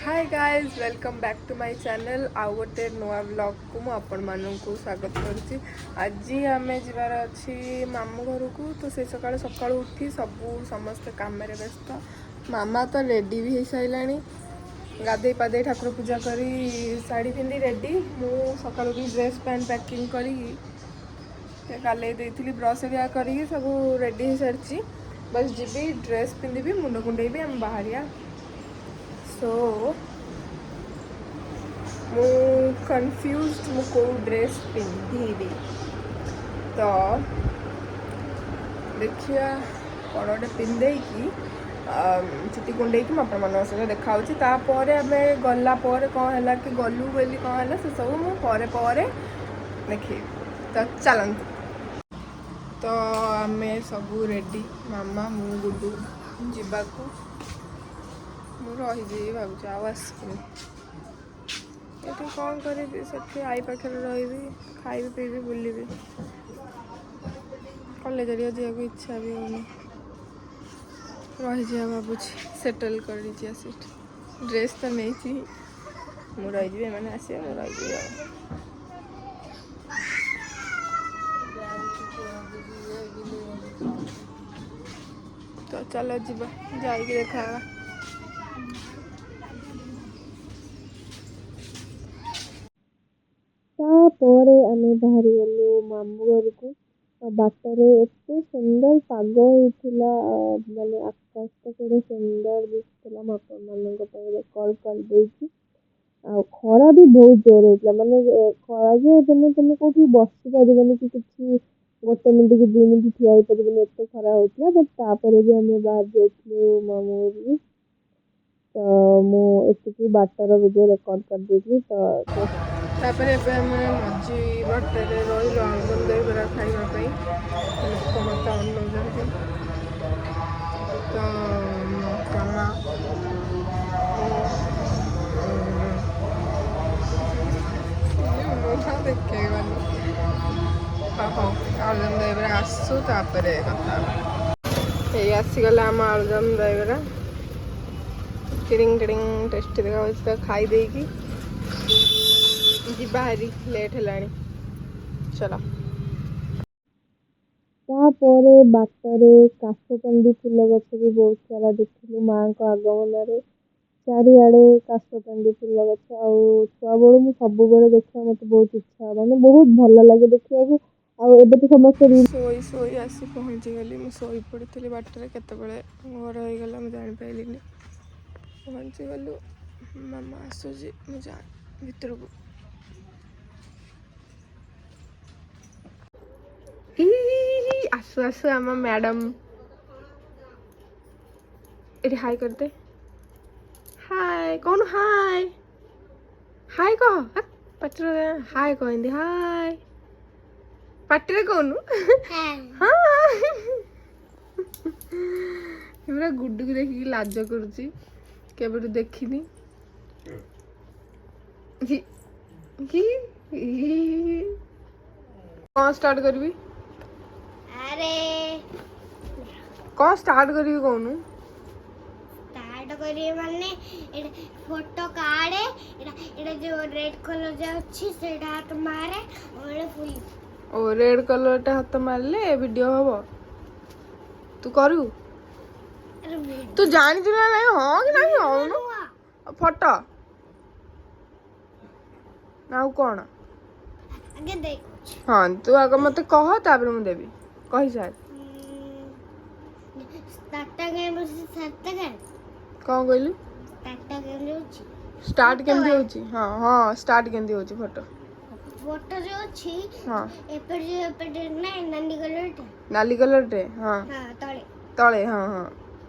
Hi guys, welcome back to my channel. ଆଉ ଗୋଟେ ନୂଆ ବ୍ଲଗ୍କୁ ମୁଁ ଆପଣମାନଙ୍କୁ ସ୍ୱାଗତ କରୁଛି। ଆଜି ଆମେ ଯିବାର ଅଛି ମାମୁଁ ଘରକୁ। ତ ସେ ସକାଳୁ ସକାଳୁ ଉଠି ସବୁ ସମସ୍ତେ କାମରେ ବ୍ୟସ୍ତ। ମାମା ତ ରେଡ଼ି ବି ହେଇସାରିଲାଣି, ଗାଧେଇ ପାଧେଇ ଠାକୁର ପୂଜା କରି ଶାଢ଼ୀ ପିନ୍ଧି ରେଡ଼ି। ମୁଁ ସକାଳୁ ବି ଡ୍ରେସ୍ ପ୍ୟାଣ୍ଟ ପ୍ୟାକିଂ କରିକି ଗାଲେଇ ଦେଇଥିଲି, ବ୍ରସ୍ ହେରିକା କରିକି ସବୁ ରେଡ଼ି ହେଇସାରିଛି। ବାସ୍ ଯିବି, ଡ୍ରେସ୍ ପିନ୍ଧିବି, ମୁଣ୍ଡ କୁଣ୍ଡେଇବି, ଆମେ ବାହାରିବା। ସୋ ମୁଁ କନଫ୍ୟୁଜ୍, ମୁଁ କେଉଁ ଡ୍ରେସ୍ ପିନ୍ଧିବି। ତ ଦେଖିବା କ'ଣ ଗୋଟେ ପିନ୍ଧେଇକି, ଚୁଟି କୁଣ୍ଡେଇକି ମୁଁ ଆପଣମାନଙ୍କ ସହିତ ଦେଖା ହେଉଛି। ତାପରେ ଆମେ ଗଲା ପରେ କ'ଣ ହେଲା କି ଗଲୁ ବୋଲି କ'ଣ ହେଲା, ସେସବୁ ମୁଁ ପରେ ପରେ ଦେଖେଇବି। ତ ଚାଲନ୍ତୁ। ତ ଆମେ ସବୁ ରେଡ଼ି, ମାମା, ମୁଁ, ଗୁଡୁ ଯିବାକୁ। ମୁଁ ରହିଯିବି ଭାବୁଛି, ଆଉ ଆସିବିନି। ଏଠି କ'ଣ କରିବି? ସେଠି ଆଈ ପାଖରେ ରହିବି, ଖାଇବି, ପିଇବି, ବୁଲିବି। କଲେଜ ହେରିକା ଯିବାକୁ ଇଚ୍ଛା ବି ହେଉନି। ରହିଯିବା ଭାବୁଛି, ସେଟଲ୍ କରିଯିବା ସେଠି। ଡ୍ରେସ୍ ତ ନେଇଛି, ମୁଁ ରହିଯିବି। ଏମାନେ ଆସିବେ, ମୁଁ ରହିଯିବି। ଆଉ ତ ଚାଲ ଯିବା, ଯାଇକି ଦେଖା ହେବା। ତାପରେ ଆମେ ବାହାରିଗଲୁ ମାମୁଁ ଘରକୁ। ଆଉ ବାଟରେ ଏତେ ସୁନ୍ଦର ପାଗ ହେଇଥିଲା, ମାନେ ଆକାଶଟା କେଡ଼େ ସୁନ୍ଦର ଦିଶୁଥିଲା। ମୁଁ ଆପଣମାନଙ୍କ ପାଇଁ ରେକର୍ଡ଼ କରିଦେଇଛି। ଆଉ ଖରା ବି ବହୁତ ଜୋର ହେଇଥିଲା, ମାନେ ଖରା ଯେ ମାନେ ତମେ କେଉଁଠି ବସିପାରିବନି କି କିଛି ଗୋଟେ ମିନିଟ୍ କି 2 ମିନିଟ୍ ଠିଆ ହେଇପାରିବନି, ଏତେ ଖରା ହେଉଥିଲା। ବଟ୍ ତାପରେ ବି ଆମେ ବାହାରି ଯାଇଥିଲୁ ମାମୁଁ ଘରକୁ। ତ ମୁଁ ଏତିକି ବାଟର ଭିଡ଼ିଓ ରେକର୍ଡ଼ କରିଦେଇଥିଲି ତ। ତାପରେ ଏବେ ଆମେ ମଝି ବାଟରେ ରହିଲୁ ଆଳୁଦମ ଦହିବରା ଖାଇବା ପାଇଁ। ଲୋକ ମତେ ଅନଉଛନ୍ତି। ତ ମାମା, ମୁଁ ଦେଖେଇଗଲି। ହଉ, ଆଳୁଦମ ଦହିବରା ଆସୁ, ତାପରେ କଥା ହେବା। ଏଇ ଆସିଗଲା ଆମ ଆଳୁଦମ ଦହିବରା। ଟିଡ଼ିଙ୍ଗ ଟିଡ଼ିଙ୍ଗ, ଟେଷ୍ଟି ଦେଖାଯାଉଛି। ତ ଖାଇ ଦେଇକି ଯିବା ହାରି, ଲେଟ୍ ହେଲାଣି। ଚଲ। ତାପରେ ବାଟରେ କାଶତଣ୍ଡି ଫୁଲ ଗଛ ବି ବହୁତ ସାରା ଦେଖିଲୁ। ମାଆଙ୍କ ଆଗମନରେ ଚାରିଆଡ଼େ କାଶତଣ୍ଡି ଫୁଲ ଗଛ। ଆଉ ଛୁଆବେଳୁ ମୁଁ ସବୁବେଳେ ଦେଖିବା ମୋତେ ବହୁତ ଇଚ୍ଛା, ମାନେ ବହୁତ ଭଲ ଲାଗେ ଦେଖିବାକୁ। ଆଉ ଏବେ ତ ସମସ୍ତେ ରିଲ୍ ଶୋଇ ଶୋଇ ଆସି ପହଞ୍ଚିଗଲି। ମୁଁ ଶୋଇ ପଡ଼ିଥିଲି ବାଟରେ, କେତେବେଳେ ଘର ହେଇଗଲା ମୁଁ ଜାଣିପାରିଲିନି। ପହଞ୍ଚିଗଲୁ। ମାମା ଆସୁଛି, ମୁଁ ଯା ଭିତରକୁ। ଆସୁ ଆସୁ ଆମ ମ୍ୟାଡ଼ାମ ଏଠି। ହାଇ କରିଦେ, ହାଇ କହୁନୁ, ହାଇ ହାଇ କହ। ପାଟିରେ ହାଇ କହ, ଏମିତି ହାଇ ପାଟିରେ କହୁନୁ। ହଁ, ପୁରା ଗୁଡୁକୁ ଦେଖିକି ଲାଜ କରୁଛି, କେବେଠୁ ଦେଖିନି। ହି, ହି, ହି। କଣ ଷ୍ଟାର୍ଟ କରିବି? ଆରେ। କଣ ଷ୍ଟାର୍ଟ କରିବି କହୁନୁ? ଷ୍ଟାର୍ଟ କରିବେ ମାନେ ଏଇଟା ଫଟୋ କାର୍ଡ, ଏଇଟା ଯୋଉ ରେଡ୍ କଲର୍ ଯାଉଛି ସେଇଟା ହାତ ମାରେ ଆଉ ଏଇଟା ଫୁଲ। ଓ, ରେଡ୍ କଲର୍ଟା ହାତ ମାରିଲେ ଭିଡ଼ିଓ ହବ? ତୁ କରୁ? ଆରେ। ତୁ ଜାଣିଛୁ ନା ନାଇଁ? ହଁ କି ନାଇଁ ହଉନୁ? ଫଟୋ ଆଉ କଣ? ଆଗେ ଦେଖୁଛି। ହଁ, ତୁ ଆଗ ମତେ କହ, ତାପରେ ମୁଁ ଦେବି। କହିସାର। ଟାଟା ଗେମ୍ ଅଛି, ଟାଟା ଗେମ୍। କଣ କହିଲୁ? ଟାଟା ଗେମ୍ ଯାଉଛି। ଷ୍ଟାର୍ଟ କେମିତି ହଉଛି? ହଁ, ଷ୍ଟାର୍ଟ କେମିତି ହଉଛି ଫଟୋ? ଫଟୋ ଯୋଉ ଅଛି। ହଁ। ଏପଟେ ଯୋଉ ଏପଟେ ନାଇଁ, ନାଲି କଲର୍ଟା। ନାଲି କଲର୍ଟେ, ହଁ। ହଁ, ତଳେ। ତଳେ, ହଁ।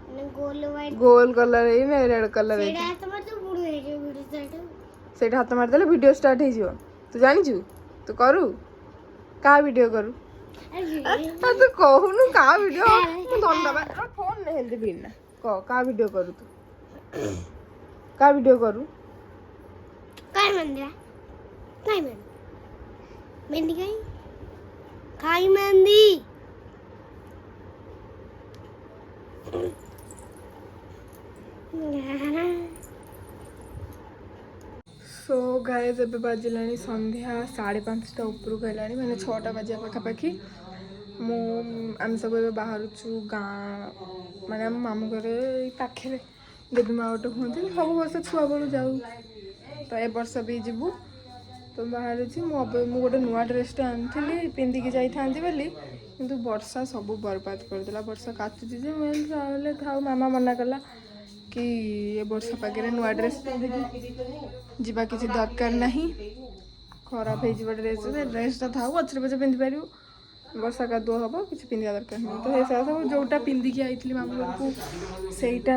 ମାନେ ଗୋଲ ହ୍ୱାଇଟ୍। ଗୋଲ କଲର ହେଇ ନା ରେଡ୍ କଲର ସେଇଟା ହେଇଛି। ହାତ ମାରିଦେବୁ, ପୁଣି ହେଇଯିବ ଭିଡ଼ିଓ ଷ୍ଟାର୍ଟ। ସେଇଟା ହାତ ମାରିଦେଲେ ଭିଡ଼ିଓ ଷ୍ଟାର୍ଟ ହେଇଯିବ। ତୁ ଜାଣିଛୁ? ତୁ କରୁ? କାହା ଭିଡ଼ିଓ କରୁ? ଆରେ। ତୁ କହୁନୁ କାହା ଭିଡ଼ିଓ। ମୁଁ ଦଣ୍ଡ ଫୋନ ହେନ୍ତି ଭିଡ ନା। କହ, କାହା ଭିଡ଼ିଓ କରୁ ତୁ? କାହା ଭିଡ଼ିଓ କରୁ? କାଇଁ ମନ୍ଦିର, କାଇଁ ମେହେନ୍ଦି, ମେହେନ୍ଦି କାଇଁ, କାଇଁ ମେହେନ୍ଦି? ସୋ ଗାଇଜ୍, ଏବେ ବାଜିଲାଣି ସନ୍ଧ୍ୟା 5:30 ଉପରକୁ ହେଲାଣି, ମାନେ 6ଟା ବାଜିବା ପାଖାପାଖି। ଆମେ ସବୁ ଏବେ ବାହାରୁଛୁ ଗାଁ, ମାନେ ଆମ ମାମୁଁ ଘରେ ଏଇ ପାଖରେ ଦେବୀ ମା ଗୋଟେ ହୁଅନ୍ତି। ସବୁ ବର୍ଷ ଛୁଆବେଳୁ ଯାଉ, ତ ଏ ବର୍ଷ ବି ଯିବୁ। ତ ବାହାରୁଛି ମୁଁ। ମୁଁ ଗୋଟେ ନୂଆ ଡ୍ରେସ୍ଟେ ଆଣିଥିଲି ପିନ୍ଧିକି ଯାଇଥାନ୍ତି ବୋଲି, କିନ୍ତୁ ବର୍ଷା ସବୁ ବର୍ବାଦ କରିଦେଲା। ବର୍ଷା କାଚୁଛି ଯେ, ମୁଁ କହିଲି ତାହେଲେ ଥାଉ। ମାମା ମନା କଲା କି ଏ ବର୍ଷା ପାଗରେ ନୂଆ ଡ୍ରେସ୍ ପିନ୍ଧିକି ଯିବା କିଛି ଦରକାର ନାହିଁ, ଖରାପ ହେଇଯିବ ଡ୍ରେସ୍। ସେ ଡ୍ରେସ୍ଟା ଥାଉ, ପଛରେ ପଛେ ପିନ୍ଧିପାରିବୁ। ବର୍ଷା କାଦୁଅ ହବ, କିଛି ପିନ୍ଧିବା ଦରକାର ନାହିଁ। ତ ସେ ସବୁ ଯେଉଁଟା ପିନ୍ଧିକି ଆଇଥିଲି ମାମୁଁ ଘରକୁ, ସେଇଟା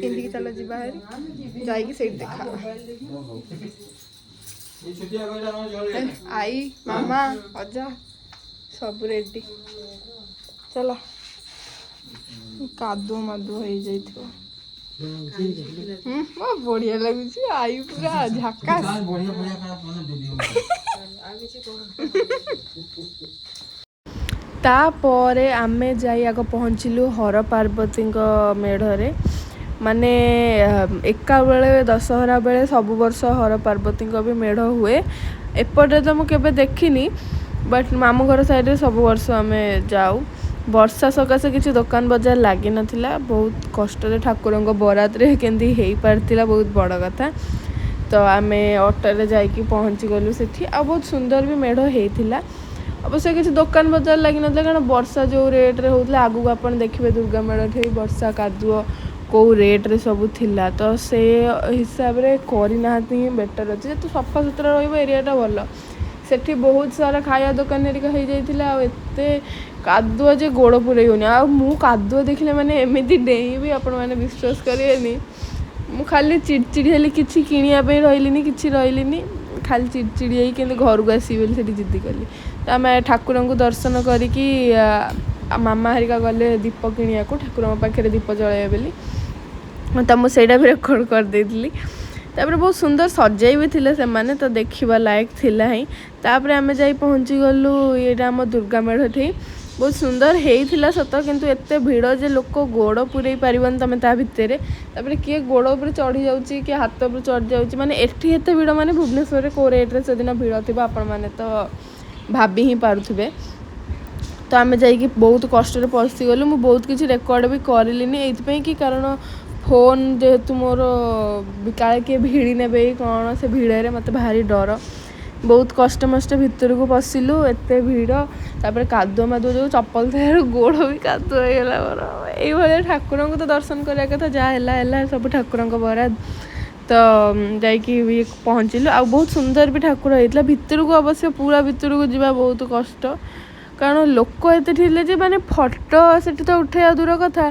ପିନ୍ଧିକି ଚାଲ ଯିବା ହେରି। ଯାଇକି ସେଇଠି ଦେଖା ହବା। ଏ, ଆଈ, ମାମା, ଅଜା ସବୁ ରେଡି। ଚାଲ, କାଦୁଅ ମାଦୁଅ ହେଇଯାଇଥିବ। ହୁଁ, ବଢିଆ ଲାଗୁଛି। ଆଈ ପୁରା ଝାକାସ। ବଢିଆ ବଢିଆ ମାନେ ଭିଡ଼ିଓ। ତାପରେ ଆମେ ଯାଇ ଆଗ ପହଞ୍ଚିଲୁ ହର ପାର୍ବତୀଙ୍କ ମେଢ଼ରେ। ମାନେ ଏକା ବେଳେ ଦଶହରା ବେଳେ ସବୁ ବର୍ଷ ହର ପାର୍ବତୀଙ୍କ ବି ମେଢ଼ ହୁଏ। ଏପଟେ ତ ମୁଁ କେବେ ଦେଖିନି, ବଟ୍ ମାମୁଁ ଘର ସାଇଡ଼ରେ ସବୁ ବର୍ଷ ଆମେ ଯାଉ। ବର୍ଷା ସକାଶେ କିଛି ଦୋକାନ ବଜାର ଲାଗିନଥିଲା। ବହୁତ କଷ୍ଟରେ ଠାକୁରଙ୍କ ବରାଦରେ କେମିତି ହେଇପାରିଥିଲା, ବହୁତ ବଡ଼ କଥା। ତ ଆମେ ଅଟୋରେ ଯାଇକି ପହଞ୍ଚିଗଲୁ ସେଠି। ଆଉ ବହୁତ ସୁନ୍ଦର ବି ମେଢ଼ ହେଇଥିଲା। ଅବଶ୍ୟ କିଛି ଦୋକାନ ବଜାର ଲାଗିନଥିଲା, କାରଣ ବର୍ଷା ଯେଉଁ ରେଟ୍ରେ ହେଉଥିଲା, ଆଗକୁ ଆପଣ ଦେଖିବେ ଦୁର୍ଗା ମେଢ଼ ଠେଇ ବର୍ଷା କାଦୁଅ କେଉଁ ରେଟ୍ରେ ସବୁ ଥିଲା। ତ ସେ ହିସାବରେ କରିନାହାନ୍ତି ହିଁ ବେଟର୍ ଅଛି। ଯେହେତୁ ସଫାସୁତୁରା ରହିବ ଏରିଆଟା ଭଲ। ସେଠି ବହୁତ ସାରା ଖାଇବା ଦୋକାନ ହେରିକା ହେଇଯାଇଥିଲା। ଆଉ ଏତେ କାଦୁଅ ଯେ ଗୋଡ଼ ପୁରେଇ ହେଉନି। ଆଉ ମୁଁ କାଦୁଅ ଦେଖିଲେ ମାନେ ଏମିତି ଡେଇଁବି, ଆପଣମାନେ ବିଶ୍ୱାସ କରିବେନି। ମୁଁ ଖାଲି ଚିଡ଼ଚିଡ଼ି ହେଲି, କିଛି କିଣିବା ପାଇଁ ରହିଲିନି, କିଛି ରହିଲିନି। ଖାଲି ଚିଡ଼ଚିଡ଼ି ହେଇକି କେମିତି ଘରକୁ ଆସିବି ବୋଲି ସେଠି ଜିଦ୍ଦି କଲି। ତ ଆମେ ଠାକୁରଙ୍କୁ ଦର୍ଶନ କରିକି ମାମା ହେରିକା ଗଲେ ଦୀପ କିଣିବାକୁ, ଠାକୁରଙ୍କ ପାଖରେ ଦୀପ ଜଳାଇବେ ବୋଲି। ତ ମୁଁ ସେଇଟା ବି ରେକର୍ଡ଼ କରିଦେଇଥିଲି। ତାପରେ ବହୁତ ସୁନ୍ଦର ସଜାଇ ବି ଥିଲେ ସେମାନେ, ତ ଦେଖିବା ଲାୟକ ଥିଲା ହିଁ। ତାପରେ ଆମେ ଯାଇ ପହଞ୍ଚିଗଲୁ ଏଇଟା ଆମ ଦୁର୍ଗା ମେଢ଼ ଠେଇ। ବହୁତ ସୁନ୍ଦର ହେଇଥିଲା ସତ, କିନ୍ତୁ ଏତେ ଭିଡ଼ ଯେ ଲୋକ ଗୋଡ଼ ପୁରେଇ ପାରିବନି ତମେ ତା ଭିତରେ। ତାପରେ କିଏ ଗୋଡ଼ ଉପରେ ଚଢ଼ି ଯାଉଛି, କିଏ ହାତ ଉପରେ ଚଢ଼ି ଯାଉଛି। ମାନେ ଏଠି ଏତେ ଭିଡ଼, ମାନେ ଭୁବନେଶ୍ୱରରେ କେଉଁ ରେଟ୍ରେ ସେଦିନ ଭିଡ଼ ଥିବ, ଆପଣମାନେ ତ ଭାବି ହିଁ ପାରୁଥିବେ। ତ ଆମେ ଯାଇକି ବହୁତ କଷ୍ଟରେ ପଶିଗଲୁ। ମୁଁ ବହୁତ କିଛି ରେକର୍ଡ଼ ବି କରିଲିନି ଏଇଥିପାଇଁ କି କାରଣ ଫୋନ୍ ଯେହେତୁ ମୋର କାଳେ କିଏ ଭିଡ଼ି ନେବେ କି କ'ଣ, ସେ ଭିଡ଼ରେ ମୋତେ ଭାରି ଡର। ବହୁତ କଷ୍ଟେ ମଷ୍ଟେ ଭିତରକୁ ପଶିଲୁ। ଏତେ ଭିଡ଼, ତାପରେ କାଦୁଅ ମାଦୁଅ ଯୋଗୁଁ ଚପଲ ଥିବାରୁ ଗୋଡ଼ ବି କାଦୁଅ ହେଇଗଲା ମୋର। ଏଇଭଳିଆ ଠାକୁରଙ୍କୁ ତ ଦର୍ଶନ କରିବା କଥା, ଯାହା ହେଲା ହେଲା, ସବୁ ଠାକୁରଙ୍କ ବରାଦ। ତ ଯାଇକି ଇଏ ପହଞ୍ଚିଲୁ। ଆଉ ବହୁତ ସୁନ୍ଦର ବି ଠାକୁର ହେଇଥିଲା। ଭିତରକୁ ଅବଶ୍ୟ ପୁରା ଭିତରକୁ ଯିବା ବହୁତ କଷ୍ଟ, କାରଣ ଲୋକ ଏତେ ଥିଲେ ଯେ ମାନେ ଫଟୋ ସେଠି ତ ଉଠେଇବା ଦୂର କଥା,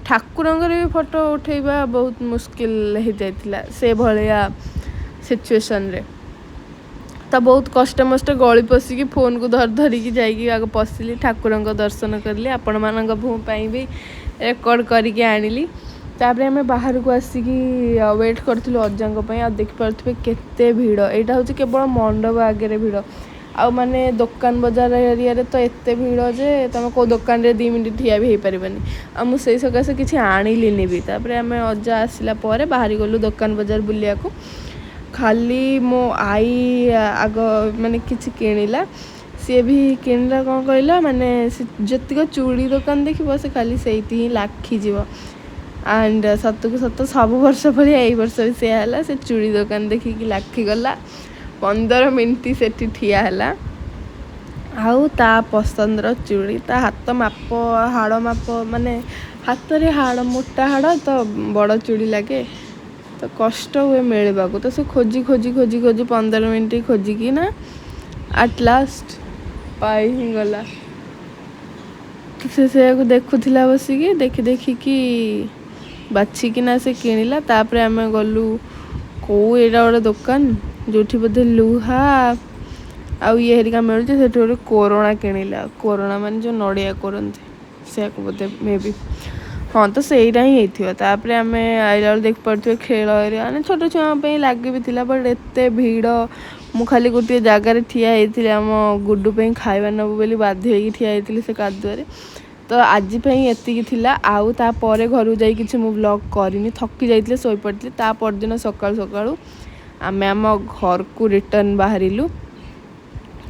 ଠାକୁରଙ୍କର ବି ଫଟୋ ଉଠେଇବା ବହୁତ ମୁସ୍କିଲ ହେଇଯାଇଥିଲା ସେ ଭଳିଆ ସିଚୁଏସନରେ। ତ ବହୁତ କଷ୍ଟେ ମଷ୍ଟେ ଗଳି ପଶିକି ଫୋନ୍କୁ ଧରି ଧରିକି ଯାଇକି ଆଗ ପଶିଲି, ଠାକୁରଙ୍କ ଦର୍ଶନ କଲି, ଆପଣମାନଙ୍କ ପାଇଁ ବି ରେକର୍ଡ଼ କରିକି ଆଣିଲି। ତାପରେ ଆମେ ବାହାରକୁ ଆସିକି ୱେଟ୍ କରିଥିଲୁ ଅଜାଙ୍କ ପାଇଁ। ଆଉ ଦେଖିପାରୁଥିବେ କେତେ ଭିଡ଼। ଏଇଟା ହେଉଛି କେବଳ ମଣ୍ଡପ ଆଗରେ ଭିଡ଼। ଆଉ ମାନେ ଦୋକାନ ବଜାର ଏରିଆରେ ତ ଏତେ ଭିଡ଼ ଯେ ତୁମେ କେଉଁ ଦୋକାନରେ 2 ମିନିଟ୍ ଠିଆ ବି ହେଇପାରିବନି। ଆଉ ମୁଁ ସେଇ ସକାଶେ କିଛି ଆଣିଲିନି ବି। ତାପରେ ଆମେ ଅଜା ଆସିଲା ପରେ ବାହାରି ଗଲୁ ଦୋକାନ ବଜାର ବୁଲିବାକୁ। ଖାଲି ମୋ ଆଈ ଆଗ ମାନେ କିଛି କିଣିଲା। ସିଏ ବି କିଣିଲା କ'ଣ କହିଲା, ମାନେ ସେ ଯେତିକ ଚୁଡ଼ି ଦୋକାନ ଦେଖିବ, ସେ ଖାଲି ସେଇଠି ହିଁ ଲାଖିଯିବ। ଆଣ୍ଡ ସତକୁ ସତ ସବୁ ବର୍ଷ ଭଳିଆ ଏଇ ବର୍ଷ ବି ସେୟା ହେଲା। ସେ ଚୁଡ଼ି ଦୋକାନ ଦେଖିକି ଲାଖିଗଲା, 15 ମିନିଟ୍ ସେଠି ଠିଆ ହେଲା। ଆଉ ତା ପସନ୍ଦର ଚୁଡ଼ି, ତା ହାତ ମାପ, ହାଡ଼ ମାପ, ମାନେ ହାତରେ ହାଡ଼ ମୋଟା ହାଡ଼ ତ ବଡ଼ ଚୁଡ଼ି ଲାଗେ, ତ କଷ୍ଟ ହୁଏ ମିଳିବାକୁ। ତ ସେ ଖୋଜି ଖୋଜି ଖୋଜି ଖୋଜି 15 ମିନିଟ୍ ଖୋଜିକି ନା ଆଟ୍ ଲାଷ୍ଟ ପାଇ ହିଁ ଗଲା। ତ ସେ ସେଇଆକୁ ଦେଖୁଥିଲା ବସିକି, ଦେଖି ଦେଖିକି ବାଛିକିନା ସେ କିଣିଲା। ତାପରେ ଆମେ ଗଲୁ କେଉଁ ଏଇଟା ଗୋଟେ ଦୋକାନ ଯେଉଁଠି ବୋଧେ ଲୁହା ଆଉ ଇଏ ହେରିକା ମିଳୁଛି। ସେଠି ଗୋଟେ କୋରଣା କିଣିଲା। କୋରଣା ମାନେ ଯେଉଁ ନଡ଼ିଆ କୋରନ୍ତି, ସେୟାକୁ ବୋଧେ ମେ ବି, ହଁ, ତ ସେଇଟା ହିଁ ହେଇଥିବ। ତାପରେ ଆମେ ଆଇଲା ବେଳକୁ ଦେଖିପାରୁଥିବେ ଖେଳ ଏରିଆ, ମାନେ ଛୋଟ ଛୁଆଙ୍କ ପାଇଁ ଲାଗି ବି ଥିଲା, ବଟ୍ ଏତେ ଭିଡ଼। ମୁଁ ଖାଲି ଗୋଟିଏ ଜାଗାରେ ଠିଆ ହେଇଥିଲି, ଆମ ଗୁଡୁ ପାଇଁ ଖାଇବା ନେବୁ ବୋଲି ବାଧ୍ୟ ହେଇକି ଠିଆ ହେଇଥିଲି ସେ କାଦୁଅରେ। ତ ଆଜି ପାଇଁ ଏତିକି ଥିଲା। ଆଉ ତାପରେ ଘରକୁ ଯାଇ କିଛି ମୁଁ ବ୍ଲଗ୍ କରିନି, ଥକି ଯାଇଥିଲି, ଶୋଇପଡ଼ିଥିଲି। ତା ପରଦିନ ସକାଳୁ ସକାଳୁ ଆମେ ଆମ ଘରକୁ ରିଟର୍ନ ବାହାରିଲୁ,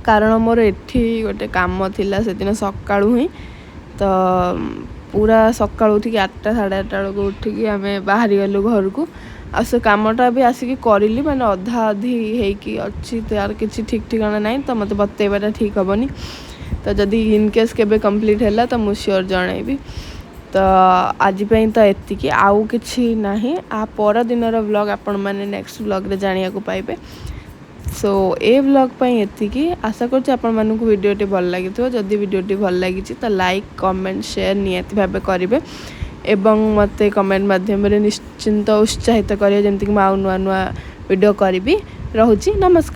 କାରଣ ମୋର ଏଠି ଗୋଟେ କାମ ଥିଲା ସେଦିନ ସକାଳୁ ହିଁ। ତ ପୁରା ସକାଳୁ ଉଠିକି 8ଟା 8:30 ବେଳକୁ ଉଠିକି ଆମେ ବାହାରିଗଲୁ ଘରକୁ। ଆଉ ସେ କାମଟା ବି ଆସିକି କରିଲି, ମାନେ ଅଧା ଅଧି ହେଇକି ଅଛି, ତାର କିଛି ଠିକ୍ ଠିକଣା ନାହିଁ, ତ ମୋତେ ବତେଇବାଟା ଠିକ୍ ହେବନି। ତ ଯଦି ଇନ୍ କେସ୍ କେବେ କମ୍ପ୍ଲିଟ୍ ହେଲା ତ ମୁଁ ସିଓର ଜଣେଇବି। ତ ଆଜି ପାଇଁ ତ ଏତିକି, ଆଉ କିଛି ନାହିଁ। ଆ ପରଦିନର ବ୍ଲଗ୍ ଆପଣମାନେ ନେକ୍ସଟ ବ୍ଲଗ୍ରେ ଜାଣିବାକୁ ପାଇବେ। ସୋ ଏ ବ୍ଲଗ୍ ପାଇଁ ଏତିକି। ଆଶା କରୁଛି ଆପଣମାନଙ୍କୁ ଭିଡ଼ିଓଟି ଭଲ ଲାଗିଥିବ। ଯଦି ଭିଡ଼ିଓଟି ଭଲ ଲାଗିଛି ତ ଲାଇକ୍, କମେଣ୍ଟ, ସେୟାର ନିହାତି ଭାବେ କରିବେ ଏବଂ ମୋତେ କମେଣ୍ଟ ମାଧ୍ୟମରେ ନିଶ୍ଚିନ୍ତ ଉତ୍ସାହିତ କରିବେ, ଯେମିତିକି ମୁଁ ଆଉ ନୂଆ ନୂଆ ଭିଡ଼ିଓ କରିବି। ରହୁଛି, ନମସ୍କାର।